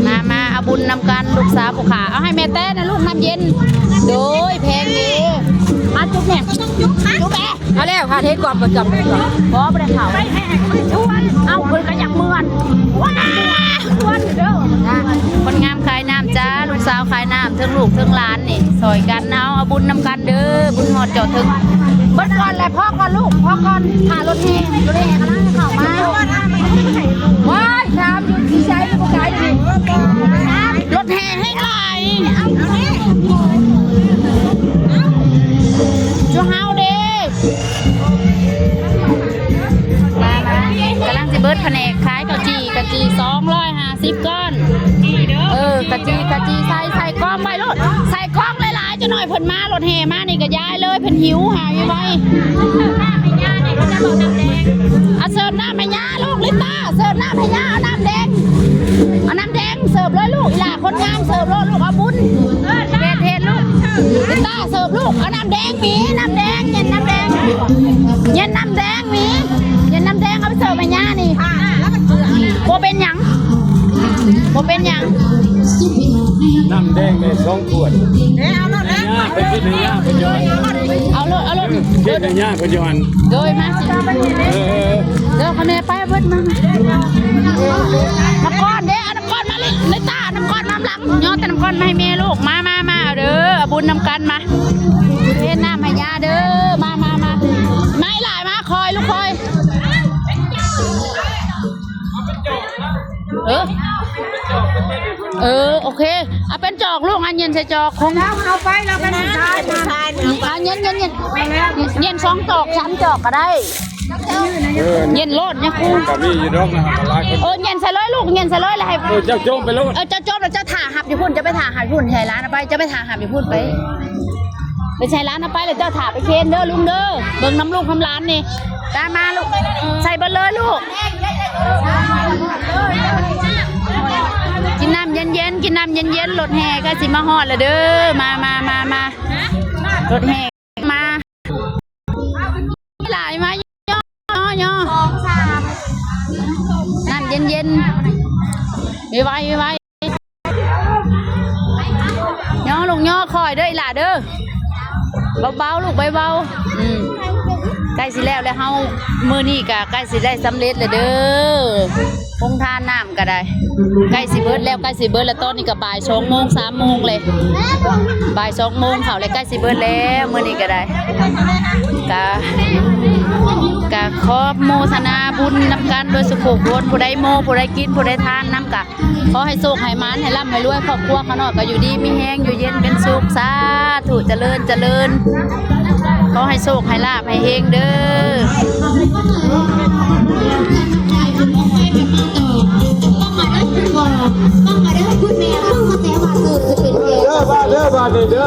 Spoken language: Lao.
ມາ ມາເອົາບຸນນຳກັນ ລູກສາວຜູ້ຂາ. ເອົາໃຫ້ແມ່ແຕ້ນະລູກ ນ້ຳເຢັນ. ໂດຍ ແພງເດ້. ມາຈຸບແດ່ ຈຸບແດ່. ເອົາແລ້ວ ຫາເທກອບ ເອົາກອບ ບໍ່ ບໍ່ໄດ້ເຂົ້າ. ເອົາ ເພິ່ນກໍຢາກເມືອນ ວ້າ ຊວນເດີ. ຄົນງາມຂາຍນ້ຳຈ້າ ລູກສາວຂາຍນ້ຳ ເທິງລູກເທິງຫຼານນີ້ ຊ່ອຍກັນ. ເອົາ ເອົາບຸນນຳກັນເດີ ບຸນຮອດຈອດເຖິງ. ເບິດກ່ອນແຫຼະ ພໍກ່ອນລູກ ພໍກ່ອນ. ຖ້າລົດແຫ່ ລົດແຫ່ກຳລັງເຂົ້າມາ. ວ້າຍ ຖາມຢູ່ທີ່ໃສ ບໍ່ຂາຍຢູ່ ລົດແຫ່ແຮງຫຼາຍ ຈຸເຮົາເດ້. ມາ ມາ ກຳລັງຊິເບິດພະແນກຂາຍເຂົ້າຈີ່ ເຂົ້າຈີ່ສອງຮ້ອຍຫ້າສິບກ້ອນ. ເອີ ເຂົ້າຈີ່ ເຂົ້າຈີ່ ໃສ່ ໃສ່ກ່ອງໄວ້ໂລດ ໃສ່ກ່ອງຫຼາຍໆ ຈັກໜ້ອຍເພິ່ນມາ ລົດແຫ່ມານີ້ກໍຢາຍເລີຍ ເພິ່ນຫິວ ຫາໄວໆ. ເອົາເສີບນ້ຳໃຫ້ຍ່າລູກ ລິຕາ ເສີບນ້ຳໃຫ້ຍ່າ ເອົານ້ຳແດງ ເອົານ້ຳແດງເສີບເລີຍລູກ ອີ່ຫຼ້າ ຄົນງາມເສີບໂລດລູກ ເອົາບຸນ ເຮັດ ເຮັດລູກ ລິຕາເສີບລູກ ເອົານ້ຳແດງ ມີນ້ຳແດງ ເຢັນນ້ຳແດງ ເຢັນນ້ຳແດງ ມີ ເຢັນນ້ຳແດງ ເອົາໄປເສີບໃຫ້ຍ່ານີ້ ບໍ່ເປັນຫຍັງ ບໍ່ເປັນຫຍັງ. ນ້ຳແດງໄດ້ສອງຂວດ ເດ້ເອົາໂລດເດ້ ຍ່າໄປກິນໃຫ້ຍ່າເພິ່ນຢູ່ຫັ້ນ ເອົາໂລດ ເອົາໂລດ ກິນໃຫ້ຍ່າເພິ່ນຢູ່ຫັ້ນ. ໂດຍ ມາ ເອີ ເອີ ເດີ ຂ້າແມ່ໄປເບິດ ມາ ມາ ນ້ຳກ້ອນເດ້ ເອົານ້ຳກ້ອນມາ ລິ ລິຕາ ນ້ຳກ້ອນມານຳຫຼັງ ຍໍແຕ່ນ້ຳກ້ອນມາໃຫ້ແມ່ລູກ. ມາ ມາ ມາ ເອົາເດີ ເອົາບຸນນຳກັນ ມາ ເຮັດນ້ຳໃຫ້ຍ່າເດີ. ມາ ມາ ມາ ມາ ອີ່ຫຼ້າ ມາ ຄ່ອຍລູກ ຄ່ອຍ ເອີ ເອີ ໂອເຄ ເອົາເປັນຈອກລູກ ອັນເຢັນໃສ່ຈອກ ຄົງ ເອົາ ເອົາໄປ ເອົາໄປ ອັນເຢັນ ເຢັນ ເຢັນ ເຢັນສອງຈອກ ສາມຈອກກໍໄດ້. ເອີ ເຢັນໂລດຍາຄູ ກໍມີຢູ່ດອກນະ ຫຼາຍຄົນ. ເອີ ເຢັນໃສ່ເລີຍລູກ ເຢັນໃສ່ເລີຍ ແລ້ວໃຫ້ ເອີ ເຈົ້າໂຈມໄປໂລດ. ເອີ ເຈົ້າໂຈມ ແລ້ວເຈົ້າຖ້າຮັບຢູ່ພຸ້ນ ເຈົ້າໄປຖ້າຮັບຢູ່ພຸ້ນ ໃຫ້ຫຼານເອົາໄປ ເຈົ້າໄປຖ້າຮັບຢູ່ພຸ້ນໄປ ໄປໃສ່ຫຼານເອົາໄປ ແລ້ວເຈົ້າຖ້າໄປເຄນເດີລຸງເດີ. ເບິ່ງນຳລູກນຳຫຼານນີ້ ຕາມມາລູກ ໃສ່ເບິດເລີຍລູກ. ກິນນ້ຳເຢັນໆ ກິນນ້ຳເຢັນໆ ລົດແຫ່ໃກ້ຊິມາຮອດແລ້ວເດີ. ມາ ມາ ມາ ມາ ລົດແຫ່ ມາ ຫຼາຍ ມາ ຍໍ ຍໍ ສອງ ສາມ ນ້ຳເຢັນໆ ໄວໆ ໄວໆ ຍໍລູກ ຍໍຄ່ອຍເດີອີ່ຫຼ້າເດີ ເບົາໆ ລູກ ເບົາໆ. ອືມ ໃກ້ຊິແລ້ວແລ້ວ ເຮົາ ມື້ນີ້ກະໃກ້ຊິໄດ້ສຳເລັດແລ້ວເດີ ໂຮງທານນ້ຳ ກໍໄດ້ ໃກ້ຊິເບິດແລ້ວ ໃກ້ຊິເບິດແລ້ວ. ຕອນນີ້ກໍບ່າຍສອງໂມງ ສາມໂມງແລ້ວ ບ່າຍສອງໂມງເຂົ້າແລ້ວ ໃກ້ຊິເບິດແລ້ວ ມື້ນີ້ກໍໄດ້. ກະ ກະຂໍໂມທະນາບຸນນຳກັນເບິດສູ່ຜູ້ຄົນ ຜູ້ໃດໂມ ຜູ້ໃດກິນ ຜູ້ໃດທານນຳ ກະຂໍໃຫ້ໂຊກໃຫ້ໝານ ໃຫ້ລ່ຳໃຫ້ລວຍ ຄອບຄົວຂ້ານ້ອຍກໍຢູ່ດີມີແຮງ ຢູ່ເຢັນເປັນສຸກ ສາທຸ ຈະເລີນ ຈະເລີນ. ຂໍໃຫ້ໂຊກໃຫ້ລາບໃຫ້ເຮງເດີ. ເດີບາດ ເດີບາດນີ້ເດີ.